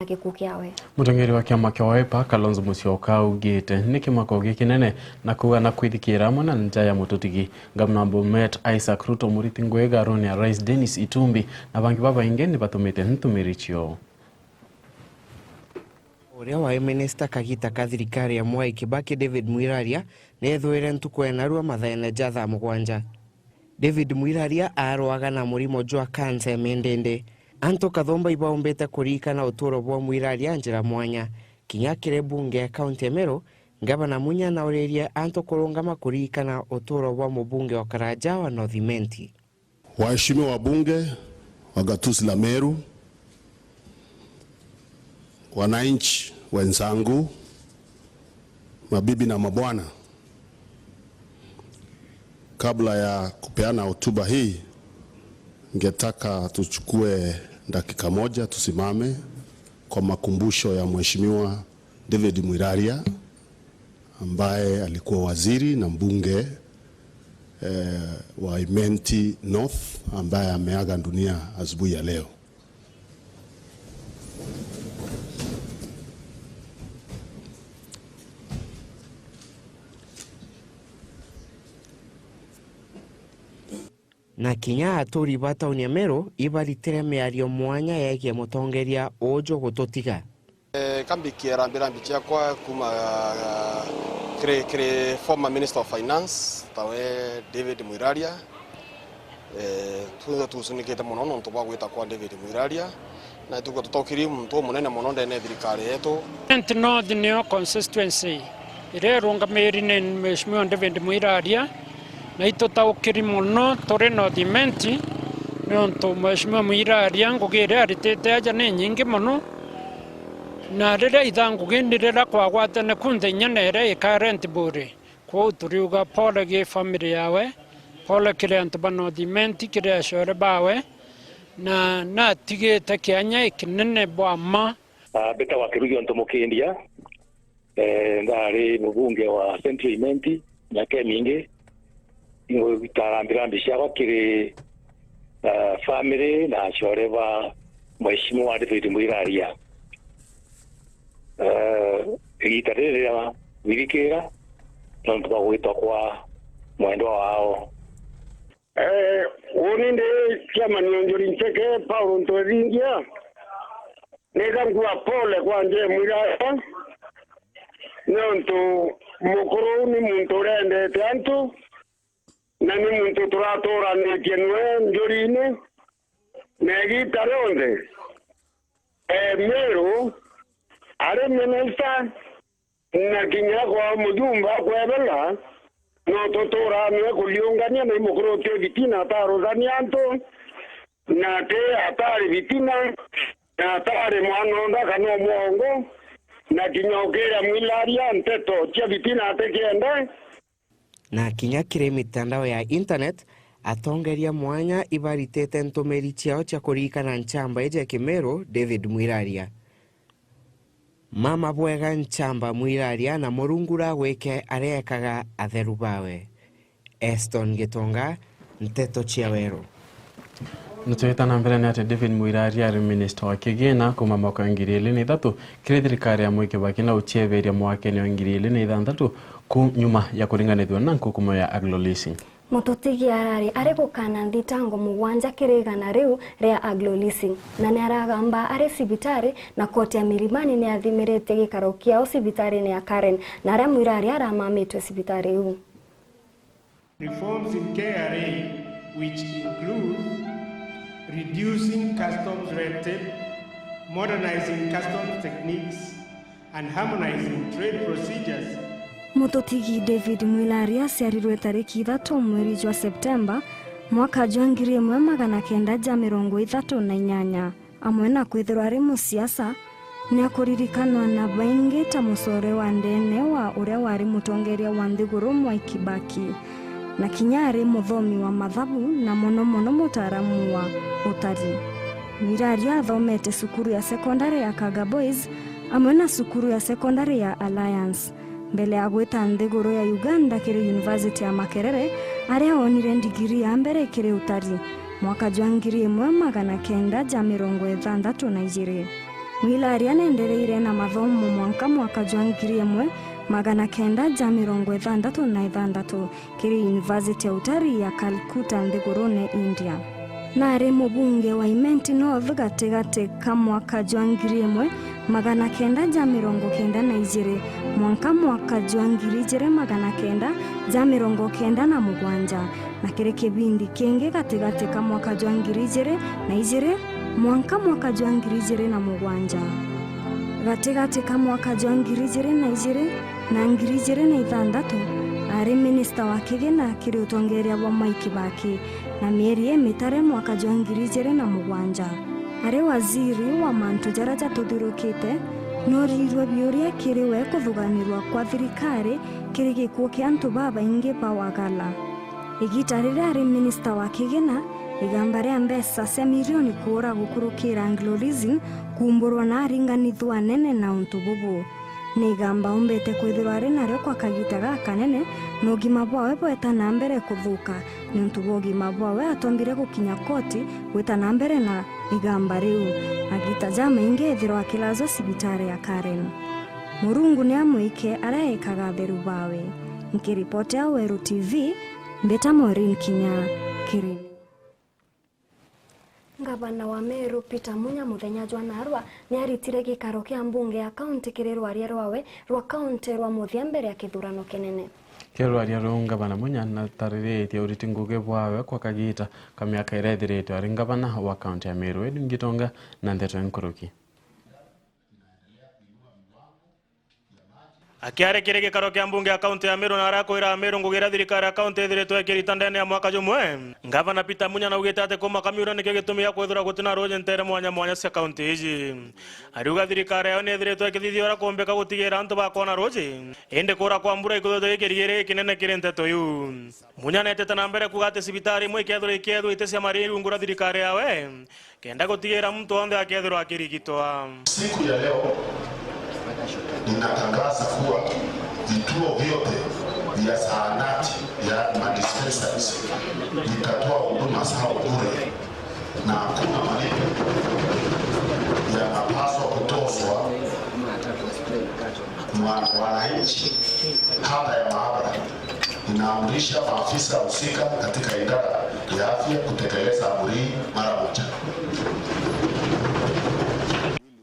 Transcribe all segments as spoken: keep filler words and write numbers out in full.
gikuu kiawe. Mutongeri wa kiama kia Wiper, Kalonzo Musyoka, augite ni kimako gikinene na kuuga na kwithikira amwe na nja ya mututigi. Ngavana Bomet Isaac Ruto, Murithi Ngui, Garuni ya Rais Dennis Itumbi na bangi babaingi ni batumite ntumiri ciao. Uria wari minista kagita ka thirikari ya Mwai Kibaki, David Mwiraria, ni eethwire ntuku ya narua mathaene ja thaa mugwanja. David Mwiraria aarwaga na murimo jwa kansa ya mindindi. Antu kathumba ibaumbite kuririkana utuuro bwa Mwiraria njira mwanya. Kinya kiri bunge ya kaunti ya Meru, Ngavana Munya nauririe antu kurungama kuririkana utuuro bwa mubunge wa Karaja wa North Imenti. Waheshimiwa wabunge wa gatuzi la Meru, wananchi wenzangu, mabibi na mabwana, kabla ya kupeana hotuba hii, ningetaka tuchukue dakika moja tusimame kwa makumbusho ya Mheshimiwa David Mwiraria, ambaye alikuwa waziri na mbunge, eh, wa Imenti North, ambaye ameaga dunia asubuhi ya leo. Na kinya aturi ba tauni ya Meru ibaritire miario mwanya yegie mutongeria uju gututiga. Eh, kambikie rambirambi ciakwa kuma, ah, kiri, kiri former Minister of Finance, tawe David Mwiraria. Eh, twithwe tucunikite mono nontu bwa gwita kwa David Mwiraria, na tuko tutokiri muntu umunene mono ndene ya thirikari yetu. Imenti North niyo constituency iria irungamiri ni Mheshimiwa David Mwiraria, na itutaukiri mono turi North Imenti, niuntu Mheshimiwa Mwiraria ngugi iria aritite aja ni nyingi mono, na riria itha ngugi ni riria kwagwatene kunthe inya na iria i current buri. Kwou turiuga pole gi family yawe, pole kiri antu ba North Imenti, kiri acore bawe, na natigite kianya ikinene bwa mma. Ah, mbitagwa Kirugi Onto Mukindia, eh, ndari mubunge wa Central Imenti miaka imingi. Ingwita rambirambi ciakwa kiri, ah, family na acore ba Mheshimiwa David Mwiraria. Eh, igita riri ria gwithikira nontu bwa gwitwa kwa mwendwa wao. Eh, uni ndi chairman wa Njuri Ncheke, Paul Ntwethingia, nitha nkua pole kwa Njee Mwiraya, nontu mukuru ni muntu urendete antu, na ni muntu turaturanitie nwe Njuriine, na igita rionthe, eh, Meru, ari minista, na kinya kwa mujumba kwebela, no tuturanwe kuriungania na imukuru ti bitina ataruthania antu, na ti atari bitina, na atari mwanonda kana omwongo, na kinya ukiria Mwilaria nteto cia bitina atikiende. Na kinya kiri mitandao ya internet, atongeria mwanya ibaritite ntumiri ciao cia kuririkana nchamba iji ya Kimeru, David Mwiraria. Mama bwega nchamba Mwiraria na Murungu ragwike aria ekaga atheru bawe. Eston Gitonga, Nteto cia Weru. Nitwita na mbere ni ati David Mwiraria ari minista wa kigina kuma mwaka wa ngiri ili na ithatu kiri thirikari ya Mwai Kibaki na ucieberia mwakene wa ngiri ili na ithanthatu ku nyuma ya kuringanithua na nkukumo ya Aglo Leasing. Mututigi arari ari gukana nthitango mugwanja kiri igana riu ria Aglo Leasing, na ni aragamba ari cibitari na koti ya Milimani ni athimiritie gikaro kiao cibitarine ya Karen, na aria Mwiraria aramamitwe cibitari iu. Reforms in K R A, which include reducing customs red tape, modernizing customs techniques, and harmonizing trade procedures. Mututigi David Mwiraria aciarirwe tariki ithatu mweri jwa Septemba, mwaka jwa ngiri imwe magana kenda ja mirongo ithatu na inyanya. Amwe na kwithirwa ari musiasa, ni akuririkanwa na baingi ta mucore wa ndene wa uria wari mutongeria wa nthiguru Mwai Kibaki, na kinya ari muthomi wa mathabu na mono mono mutaaramu wa utari. Mwiraria athomete cukuru ya sekondari ya Kaga Boys amwe na cukuru ya sekondari ya Alliance. Mbele ya gwita nthiguru ya Uganda kiri University ya Makerere, aria oonire ndigiri ya mbere kiri utari mwaka jwa ngiri imwe magana kenda ja mirongo ithanthatu na ijiri. Mwilaria nendereire na mathomo mwanka mwaka jwa ngiri imwe magana kenda ja mirongo ithanthatu na ithanthatu kiri University ya Utari ya Calcutta nthigurune India. Nari mubunge wa Imenti North gatigati ka mwaka jwa ngiri imwe magana kenda ja mirongo kenda na ijiri mwanka mwaka jwa ngiri ijiri magana kenda ja mirongo kenda na mugwanja, na kiri kibindi kingi gatigati ka mwaka jwa ngiri ijiri na ijiri mwanka mwaka jwa ngiri ijiri na mugwanja. Gatigati ka mwaka jwa ngiri ijiri na ijiri na ngiri ijiri na ithanthatu, ari minista wa kigina kiri utongeria bwa Mwai Kibaki, na mieri imitare mwaka jwa ngiri ijiri na mugwanja. Ari waziri wa mantu jaria jatuthirukite, noorirue biuria kiri we kuthuganirwa kwa thirikari kiri gikuu kia antu babaingi ba Wagala. Igita riria ari minista wa kigina, igamba ria mbeca cia milioni kuura gukurukira Anglo Leasing kuumburwa na aringanithua anene na untu bubu. Ni igamba umbite kwithirwa ari nario kwa kagita gakanene, na ugima bwawe bweta na mbere kuthuka. Niuntu bwa ugima bwawe atombire gukinya koti gwita na mbere na igamba riu. Magita jamaingi ethirwa akilazwa cibitari ya Karen. Murungu ni amwike aria ekaga atheru bawe. Nkiripoti ya Weru T V, mbita Maureen Kinya, Kirimi. Ngavana wa Meru Peter Munya muthenya jwa naarua ni aritire gikaro kia mbunge ya kaunti kiri rwaria rwawe rwa kaunti rwa muthia mbere ya kithurano kinene. Kiri rwaria ruu, Ngavana Munya natariritie uriti ngugi bwawe kwa kagiita ka miaka iria ithiritwe ari ngavana wa kaunti ya Meru. Edwin Gitonga na ndeto nkuruki. Akiaria kiri gikaro kia mbunge ya kaunti ya Meru na arakwira Ameru ngugi iria thirikari ya kaunti ithiritwe ikirita ndene ya mwaka jumwe, Ngavana Peter Munya naugite ati kuuma Kamiura nikio gitumi gia kwithirwa gutina ruuji nteere mwanya mwanya cia kaunti iji. Ariuga thirikari yao ni ithiritwe ikithithia uria kuumbika gutigira antu bakwona ruuji, indi kuura kwa mbura ikwithirwa gikirigiri gikinene kiri nteto iu. Munya neetete na mbere kuuga ati cibitari imwe ikeethirwa ikeethirwa iti cia marii rungu rwa thirikari yawe, kenda gutigira muntu wonthe akeethirwa akirigitwa. Siku ya leo ninatangaza kuwa vituo vyote vya zahanati, yaani madispensaries, vitatoa huduma zao bure na hakuna malipo yanapaswa kutozwa mwa-, wananchi kabla ya maabara. Ninaamrisha maafisa husika katika idara ya afya kutekeleza amri hii mara moja.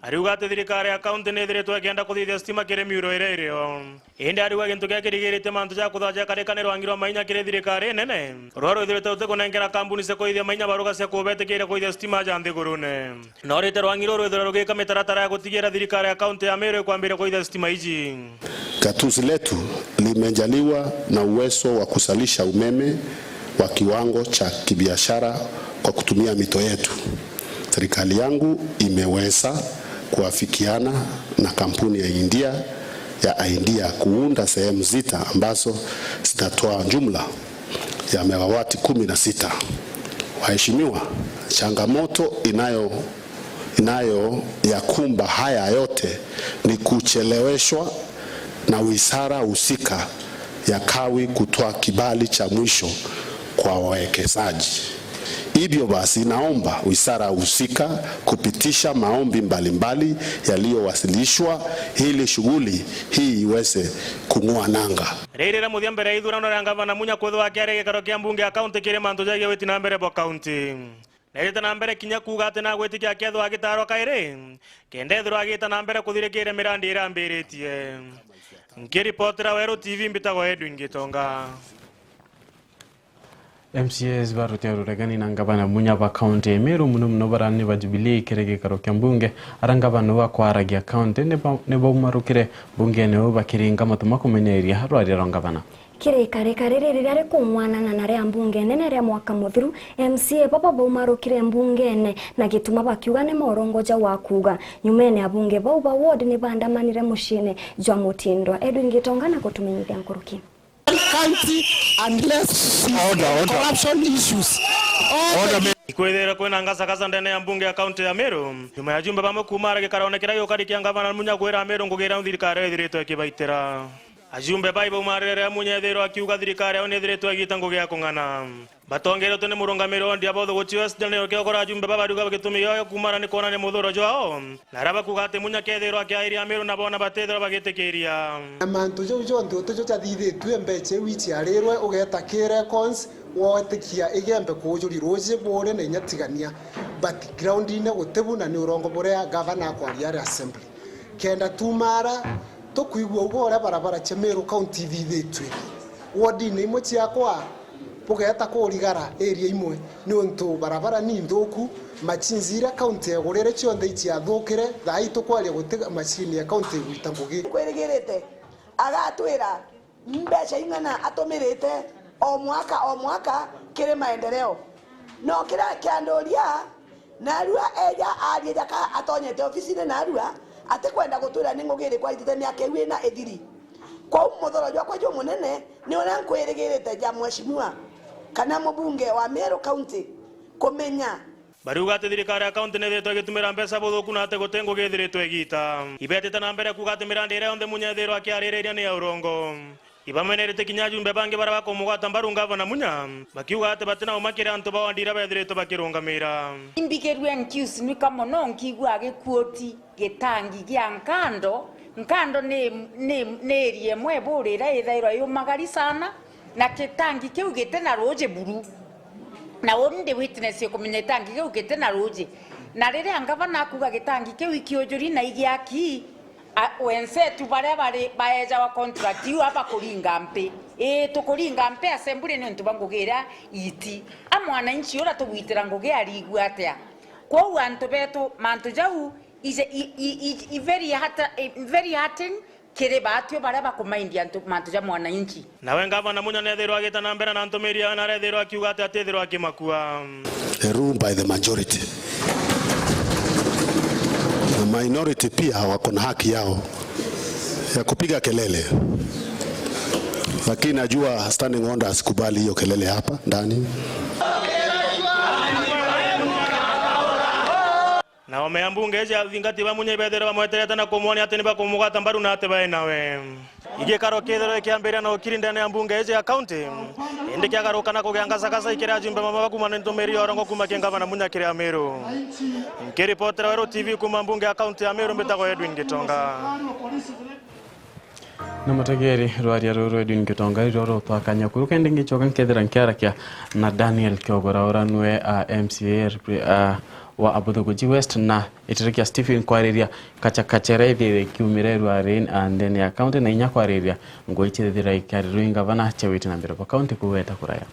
Ariuga ati thirikari ya kaunti ni ithiritwe ikienda kuthithia stima kiri miuro iria irio. Indi ariuga gintu kiria kirigiritie mantu ja kuthaja karika ni rwangi rwa mainya kiri thirikari inene, ruria rwithirite rutikunenkera kambuni cia kuithia mainya baruga cia kubetikiria kuithia stima ja nthigurune. No rite rwangi ruu rwithirwe rugika mitaratara ya gutigira thirikari ya kaunti ya Meru ikwambiria kuithia stima iji. Gatuzi letu limejaliwa na uwezo wa kuzalisha umeme wa kiwango cha kibiashara kwa kutumia mito yetu. Serikali yangu imeweza kuafikiana na kampuni ya India, ya Idea, kuunda sehemu sita ambazo zitatoa jumla ya megawati kumi na sita. Waheshimiwa, changamoto inayo, inayoyakumba haya yote ni kucheleweshwa na wizara husika ya kawi kutoa kibali cha mwisho kwa wawekezaji. Hivyo basi, naomba wizara husika kupitisha maombi mbalimbali yaliyowasilishwa ili shughuli hii iweze kung'oa nanga. Riri riria muthia mbere ya ithurano ria ngavana Munya kwithirwa akiaria gikaro kia mbunge ya kaunti kiri mantu jegie witi na mbere bwa kaunti. Neejite na mbere kinya kuuga ati nagwitikia akethirwa agitaarwa kairi, kenda ethirwa agiita na mbere kuthirikiria mirandi iria ambiritie. Nkiripotera Weru T V, mbitagwa Edwin Gitonga. M C As ba ruti ya ruregani na ngavana Munya ba kaunti ya Meru, muno muno barani ba Jubilee kiri gikaro kia mbunge, ara ngavana uu akwaragia kaunti ni ba-, ni baumarukire mbungene uu bakiringa matu makumeneria rwaria rwa ngavana. Kiri ikarika riri riria rikung'wanana na ria mbunge nene ria mwaka muthiru, M C A baba baumarukire mbungene na gituma bakiuga ni morongo jau akuuga. Nyumene abunge bau ba ward ni baandamanire muciine jwa Mutindwa. Edwin Gitonga na gutumenyithia nkuruki. County unless corruption issues. Order, order, order. Ikwithirwa kwina ngasagasa ndene ya mbunge ya kaunti ya Meru, nyuma ya ajumbe bamwe kuuma ara gikarone kiria giukari kia ngavana Munya kwira Ameru ngugi iria thirikari ithirite ikibaitira. Ajumbe bai baumarire riria Munya ethirwa akiuga thirikari yao nithiritwe igita ngugi ya kung'ana. Batongeretwe ni murungamiri wa Ndia Botho Guchi West, Daniel Kiogora, ajumbe baba bariuga gitumi yao kumara ni kwonania muthuro jwao, na aria bakuga ati Munya kethirwa akiairia Amiru na bona batethirwa bagitikiria. Na mantu jau jonthe utijo jathithitue, mbeca iu iciarirwe, ugeta kiri cons, wetikia Igembe kuujuri ruuji buri na inya tigania, but ground-ine gutibu, na ni urongo buria gavana akwaria ari assembly. Kenda tumara, tukwigua uga uria barabara cia Meru County ithithitue. Ward-ine imwe ciakwa, bugeta kurigara area imwe, niuntu barabara ni nthuku, machines iria county yegurire cionthe iciathukire, thaa ii tukwaria guti machine ya county igwita ngugi. Kwirigirite agatwira mbeca ing'ana atumirite o mwaka o mwaka kiri maendeleo. No kiria kianduria, narua eja arie jaka atonyete ofisine narua, atikwenda gutwira ni ngugi iriku aitite miaka iu ina ithiri. Kwou muthuro jwakwa jumunene ni uria nkwirigirite ja mheshimiwa kana mubunge wa Meru County kumenya. Bariuga ati thirikari ya kaunti nithiritwe igitumira mbeca buthuku na ati guti ngugi ithiritwe igita. Ibetite na mbere kuuga ati mirandi iria yonthe Munya ethirwa akiaririria ni ya urongo. Ibamenerete kinya ajumbe bangi baria bakumugwata mbaru ngavana Munya, bakiuga ati batina uma kiri antu ba wandi iria bethiritwe bakirungamira. Imbigirue nkiusinuka mono nkigua agikuoti gitangi gia Nkando. Nkando ni, ni, ni area imwe buri iria ithairwa yumagari sana, na gitangi kiu giti na ruuji buru. Na uni ndi witness ya kumenya gitangi kiu giti na ruuji. Na riria ngavana akuga gitangi kiu ikiujuri na igiaki, a, wenzetu baria bari baejawa contract iu aba kuringa mpi. Ii, tukuringa mpi assembly niuntu bwa ngugi iria iti. A mwananchi uria tugwitira ngugi arigua atia? Kwou antu betu, mantu jau ije, i, i, i, i very hurt-, i very hurting kiri baatwi baria bakumaindi antu, mantu ja mwananchi. Nawe ngavana Munya nethirwa agita na mbere na ntumiri yawe na arethirwa akiuga ati atithirwa akimakua. They rule by the majority. The minority pia wako na haki yao ya kupiga kelele, lakini najua standing order asikubali hiyo kelele hapa ndani. Nao meambunge iji athingati ba Munya ibethirwe bamweterete na kumwonia ati nibakumugwata mbaru na ati bae nawe. Igikaro kiethirwe ikiambiria na ukiri ndene ya mbunge iji ya kaunti, indi kiagaruka na kugia ngasagasa ikiri ajumbe bamwe bakuma ni ntumiri ya urongo kuma ki ngavana Munya kiri Amiru. Nkiripotera Weru T V kuma mbunge ya kaunti ya Amiru, mbitagwa Edwin Gitonga. Na mutegeri, rwaria ruru Edwin Gitonga rwo rutwakanya kuru, kende ngicoka nkethira nkiarakia na Daniel Kiogora, ura nwe, a, M C A, a, wa Abuthuguji West, na itirikia Stephen kwariria kacha kacha iria ithiire ikiumira irwarin, a, ndene ya kaunti, na inya kwariria ngugi iria ithira ikiarirwa i ngavana Chawiti na mbere bwa kaunti kuweta kuraya.